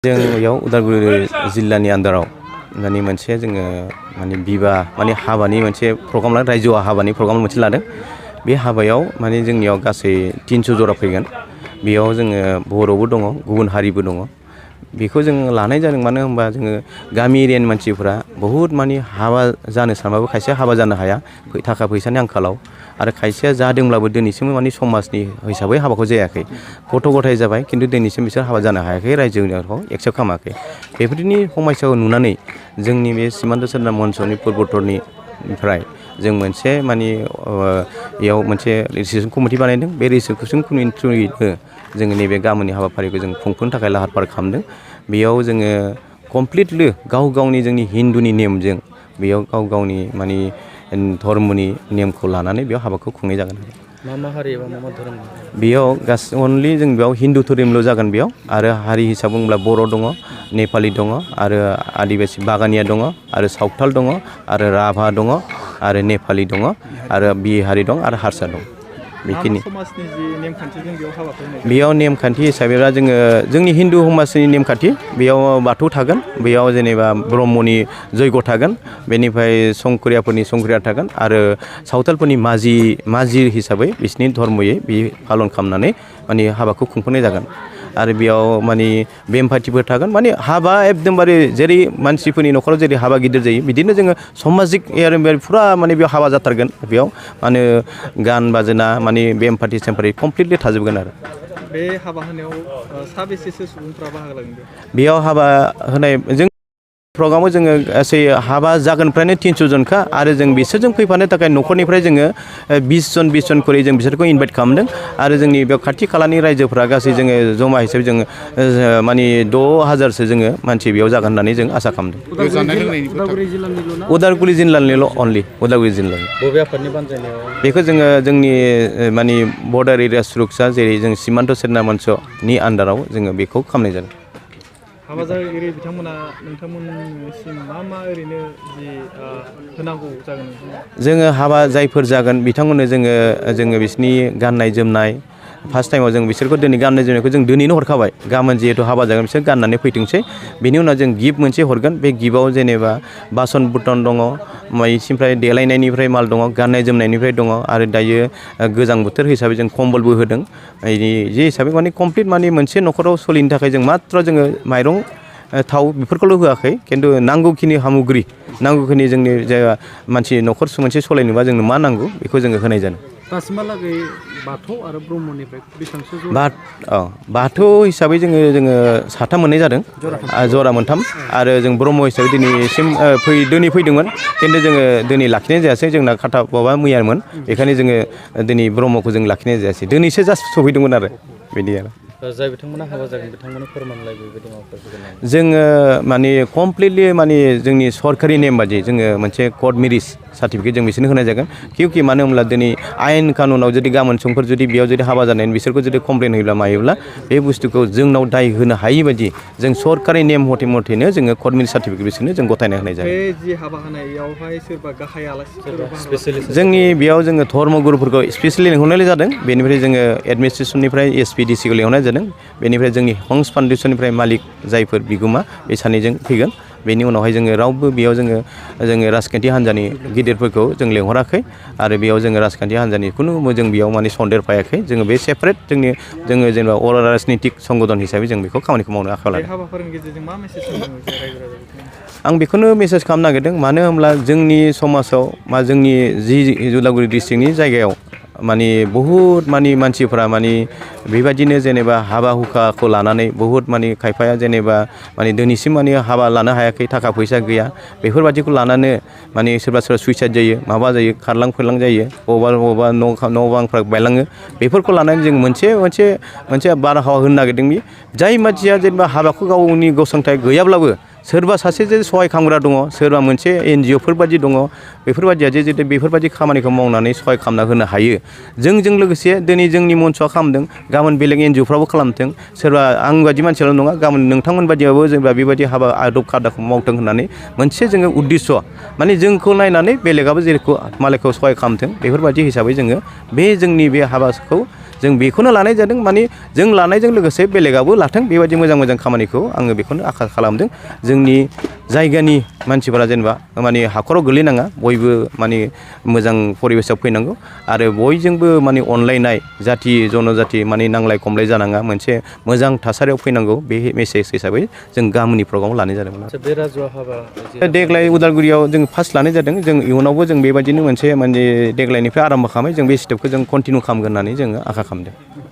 जों बेयाव उदालगुरि जिल्लानि आन्दाराव माने मोनसे जोङो माने बिबा माने हाबानि मोनसे प्रग्राम लादों, रायजोआव हाबानि प्रग्राम मोनसे लादों। बे हाबायाव माने जोंनियाव गासै 300 जरा फैगोन। बेयाव जोङो बर'बो दङ, गुबुन हारिबो दङ। बेखौ जों लानाय जादों मानो होनबा जोङो गामि एरियानि मानसिफोरा बहुद माने हाबा जानो सानबाबो खायसे हाबा जानो हाया थाखा फैसानि आंखालाव, आरो खायसेया जादोंब्लाबो दिनैसिम माने समाजनि हिसाबै हाबाखौ जायाखै। गथ' गथाय जाबाय खिन्थु दिनैसिम बिसोर हाबा जानो हायाखै, रायजोखौ एक्सेप्ट खालामाखै। बेफोरनि समस्याखौ नुनानै जोंनि बे सिमान्त चेतना मन्चनि पुर्बोत्तरनिफ्राय जों मोनसे माने बेयाव मोनसे रेजिस्ट्रेसन कमिटि बानायदों। बे रेजिस्ट्रेसन कमिटिनि थ्रुयैनो जोङो नैबे गाबोननि हाबाफारिखौ जों खुंफुंनो थाखाय लाहार फाहार खालामदों। बेयाव जोङो कमप्लिटलि गाव गावनि जोंनि हिन्दुनि नेमजों बेयाव गाव गावनि माने धर्मनि नेमखौ लानानै बेयाव हाबाखौ खुंनाय जागोन। मा हारि एबा मा धोरोम? बेयाव अनलि जों बेयाव हिन्दु धोरोमल' जागोन बेयाव, आरो हारि हिसाबै बुङोब्ला बर' दङ, नेपालि दङ, आरो आदिबासि बागानिया दङ, आरो सावथाल दङ, आरो राभा दङ, आरो नेपालि दङ, आरो बिहारि दं, आरो हारसा दं। बेखिनि समाजनि जि नेमखान्थिजों बेयाव हाबाखौ होनाय बेयाव नेमखान्थि हिसाबैब्ला जोङो जोंनि हिन्दु समाजनि नेमखान्थि बेयाव बाथौ थागोन, बेयाव जेनेबा ब्रह्मनि जयग' थागोन, बेनिफ्राय संकरियाफोरनि संकरिया थागोन, आरो सावथालफोरनि माजि हिसाबै बिसिनि धर्मयै बे पालन खालामनानै माने हाबाखौ खुंफुंनाय जागोन। आरो बेयाव माने बेमफाथिफोर थागोन। माने हाबा एकदमबारे जेरै मानसिफोरनि न'खराव जेरै हाबा गिदिर जायो बिदिनो जोङो समाजिक फुरा माने बेयाव हाबा जाथारगोन। बेयाव माने गान बाजोना माने बेमफाथि सेमफाथि कमप्लिटलि थाजोबगोन। आरो बे हाबा होनायाव साबेसेसो सुबुंफ्रा बाहागो लागोन? बेयाव हाबा होनाय जों प्रग्रामाव जोङो गासै हाबा जागोनफ्रायनो 300 जनखा, आरो जों बिसोरजों फैफानो थाखाय न'खरनिफ्राय जोङो 20 जन खरै जों बिसोरखौ इनभाइट खालामदों। आरो जोंनि बेयाव खाथि खालानि रायजोफ्रा गासै जोङो जमा हिसाबै जोङो माने 6000सो जोङो मानसि बेयाव जागोन होननानै जों आसा खालामदों। उदालगुरि जिल्लानिल' अनलि उदालगुरि जिल्लानि। बबे आफादनि बानजायनायाव? बेखौ जोङो जोंनि माने बर्डार एरिया सुरक्षा जेरै जों सिमान्त चेतना मन्चनि आन्दाराव जोङो बेखौ खालामनाय जादों। हाबा जागिरि बिथांमोना नोंथांमोननिसिम मा ओरैनो जि होनांगौ जागोन? जोङो हाबा जायफोर जागोन बिथांमोननो जोङो बिसोरनि गाननाय जोमनाय, फार्स्ट टाइमाव जों बिसोरखौ दिनै गाननाय जोमनायखौ जों दिनैनो हरखाबाय। गाबोन जिहेथु हाबा जागोन बिसोर गाननानै फैथोंसै। बेनि उनाव जों गिफ्ट मोनसे हरगोन। बे गिफ्टआव जेनेबा बासन बुरतन दङ, इसिनिफ्राय देलायनायनिफ्राय माल दङ, गाननाय जोमनायनिफ्राय दङ, आरो दायो गोजां बोथोर हिसाबै जों कम्बलबो होदों। जे हिसाबै माने कमप्लिट माने मोनसे न'खराव सोलिनो थाखाय जों मात्र जोङो माइरं थाव बेफोरखौल' होआखै, खिन्थु नांगौखिनि सामुग्रि, नांगौखिनि जोंनि जे मानसि न'खर मोनसे सलायनोबा जोंनो मा नांगौ बेखौ जोङो होनाय जादों। दासिमहालागै बाथौ आरो ब्रह्मनिफ्राय बेसेबांसो बाथौ हिसाबै जोङो साथाम मोननाय जादों, जरा मोनथाम, आरो जों ब्रह्म हिसाबै दिनैसिम दिनै फैदोंमोन, खिन्थु जोङो दिनै लाखिनाय जायासै। जोंना मैयामोन, बेखायनो जोङो दिनै ब्रह्मखौ जों लाखिनाय जायासै। दिनैसो जास्ट सफैदोंमोन आरो बिदि आरो। जाय बिथांमोना हाबा जागोन बिथांमोननो फोरमानलाइ बेबायदि माबाफोर होगोन नामा? जोङो माने कमप्लिटलि माने जोंनि सरकारि नेम बादि जोङो मोनसे कर्ट मेरिज सार्टिफिकेट जों बिसोरनो होनाय जागोन। किउकि मानो होनब्ला दिनै आयेन कानुनाव जुदि गाबोन समफोर जुदि बेयाव जुदि हाबा जानायनि बिसोरखौ जुदि कमप्लेन होयोब्ला मायोब्ला बे बुस्थुखौ जोंनाव दाय होनो हायि बायदि जों सरकारि नेम मथेनो जोङो कर्ट मेरिज सार्टिफिकेट बिसोरनो जों गथायना होनाय जागोन। बे जि हाबा होनायावहाय सोरबा गाहाय आलासि जोंनि बेयाव जोङो धर्म गुरुफोरखौ स्पेसियेलि लिंहरनाय जादों। बेनिफ्राय जोङो एडमिनिस्ट्रेसननिफ्राय SPDCखौ लिंहरनाय जादों। बेनिफ्राय जोंनि हंस फाउन्डेसननिफ्राय मालिक जायफोर बिगोमा बे सानैजों फैगोन। बेनि उनावहाय जोङो रावबो बेयाव जोङो राजखान्थि हान्जानि गिदिरफोरखौ जों लेंहराखै, आरो बेयाव जोङो राजखान्थि हान्जानि खुनु जों बेयाव माने सन्देरफायाखै। जोङो बे सेपारेट जोङो जेनेबा राजनितिक संगठन हिसाबै जों बेखौ खामानिखौ मावनो आखायाव लादों। बे हाबाफारिनि गेजेरजों मा मेसेज होनो रायजो राजाफोरनो? आं बेखौनो मेसेज खालामनो नागिरदों, मानो होनब्ला जोंनि समाजाव जोंनि जि उदालगुरि डिस्ट्रिक्टनि जायगायाव माने बहुद माने मानसिफ्रा माने बेबायदिनो जेनेबा हाबा हुखाखौ लानानै बहुद माने खायफाया जेनेबा माने दिनैसिम माने हाबा लानो हायाखै, थाखा फैसा गैया, बेफोरबायदिखौ लानानै माने सोरबा सुइसाइड जायो, माबा जायो, खारलां खुरलां जायो, बबावबा न' बांफ्रा बायलाङो। बेफोरखौ लानानै जों मोनसे बारहावा होनो नागिरदों। जाय मानसिया जेनेबा हाबाखौ गावनि गसंथाइ गैयाब्लाबो सोरबा सासे जे सहाय खालामग्रा दङ, सोरबा मोनसे NGOफोर बायदि दङ, बेफोरबायदिया जे बेफोरबायदि खामानिखौ मावनानै सहाय खालामना होनो हायो। जोंजों लोगोसे दिनै जोंनि मन्चआ खालामदों, गाबोन बेलेग NGOफ्राबो खालामथों। सोरबा आं बायदि मानसियाल' नङा, गाबोन नोंथांमोन बायदियाबो जेनेबा बेबायदि हाबा आदब खायदाखौ मावथों होननानै मोनसे जोङो उद्देश्य माने जोंखौ नायनानै बेलेगाबो जेरैखौ मालायखौ सहाय खालामथों, बेफोरबायदि हिसाबै जोङो जोंनि बे हाबाखौ जों बेखौनो लानाय जादों माने जों लानायजों लोगोसे बेलेगाबो लाथों बेबायदि मोजां मोजां खामानिखौ आङो बेखौनो आखा खालामदों जोंनि जायगानि मानसिफोरा जेनेबा माने हाखराव गोलैनाङा बयबो माने मोजां परिबेसाव फैनांगौ आरो बयजोंबो माने अनलायनाय जाथि जनजाथि माने नांलाय खमलाय जानाङा मोनसे मोजां थासारियाव फैनांगौ बे मेसेज हिसाबै जों गामिनि प्रग्रामाव लानाय जादोंमोन बे राजुआ हाबा देग्लाय उदालगुरियाव जों फार्स्ट लानाय जादों जों इयुनावबो जों बेबायदिनो मोनसे माने देग्लायनिफ्राय आराम्भ खालामबाय जों बे स्टेपखौ जों कन्टिनिउ खालामगोन होननानै जोङो आखा खालामदों